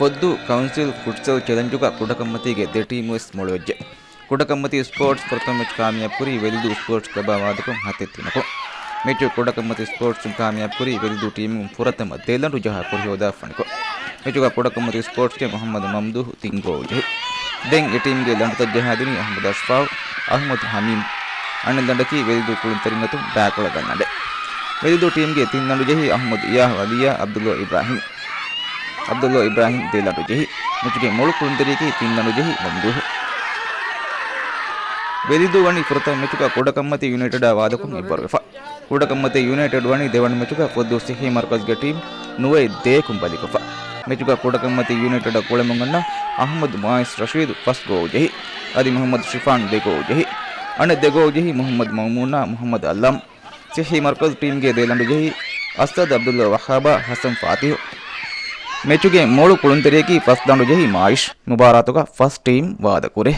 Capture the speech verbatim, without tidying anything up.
ފޮއްދޫ ކައުންސިލް ފުޓްސަލް ޗެލެންޖުގަ ކުޑަކަންމަތީގެ ދެ ޓީމު ވެސް މޮޅުވެއްޖެ. ކުޑަކަންމަތީ ސްޕޯޓްސް ފުރަތަމަ މެޗް ކާމިޔާބުކުރީ ވެލިދޫ ސްޕޯޓްސް ކްލަބާ ވާދަކޮށް ހަތެއް ތިނަކުން. މެޗު ކުޑަކަންމަތީ ސްޕޯޓްސް ކާމިޔާބުކުރީ ވެލިދޫ ޓީމުން ފުރަތަމަ ދެ ލަނޑު ޖަހާ ކުރިހޯދާފަނިކޮށް. މެޗުގަ ކުޑަކަންމަތީ ސްޕޯޓްސްގެ މުހައްމަދު މަމްދޫހު ތިން ގޯލް ޖެހި. ދެން އެ ޓީމްގެ ލަނޑުތައް ޖަހާދިނީ އަޙްމަދު އަޝްފާއު، އަޙްމަދު ހަމީމް. އަނެއް ލަނޑަކީ ވެލިދޫ ކުޅުންތެރިން އަތުން ބާކޮޅަށް ގަންނަ ލަނޑެއް. ވެލިދޫ ޓީމްގެ ތިން ލަނޑު ޖެހި އަޙްމަދު އިޔާހު އަލިޔާ އަބްދުﷲ އިބްރާހިމް. އަބްދުﷲ އިބްރާހިމް ދެ ލަނޑު ޖެހި. މެޗުގެ މޮޅު ކުޅުންތެރިޔަކީ ތިން ލަނޑު ޖެހި މަމްދޫހު. ވެލިދޫ ވަނީ ފުރަތަމަ މެޗުގަ ކުޑަކަންމަތީ ޔުނައިޓެޑާ ވާދަކޮށް އެއްވަރުވެފަ. ކުޑަކަންމަތީ ޔުނައިޓެޑް ވަނީ ދެވަނަ މެޗުގަ ފޮއްދޫ ސިއްހީ މަރުކަޒްގެ ޓީމް ނުވައެއް ދޭކުން ބަލިކޮށްފަ. މެޗުގަ ކުޑަކަންމަތީ ޔުނައިޓެޑަށް ގުޅެމުން އަންނަ އަޙްމަދު މުއައިސް ރަޝީދު ފަސް ގޯލް ޖެހި. އަދި މުޙައްމަދު ޝިފާން ދެ ގޯލް ޖެހި. އަނެއް ދެ ގޯލް ޖެހި މުޙައްމަދު މައުމޫނާ މުޙައްމަދު އަލްލާމް. ސިއްހީ މަރުކަޒު ޓީމްގެ ދެ ލަނޑު ޖެހި އަސްއަދު އަބްދުﷲ ވައްހާބާ ހަސަން ފާތިހު. މެޗުގެ މޮޅު ކުޅުންތެރިޔަކީ ފަސް ލަނޑު ޖެހި މާއިޝް. މުބާރާތުގަ ފަސް ޓީމް ވާދަކުރޭ.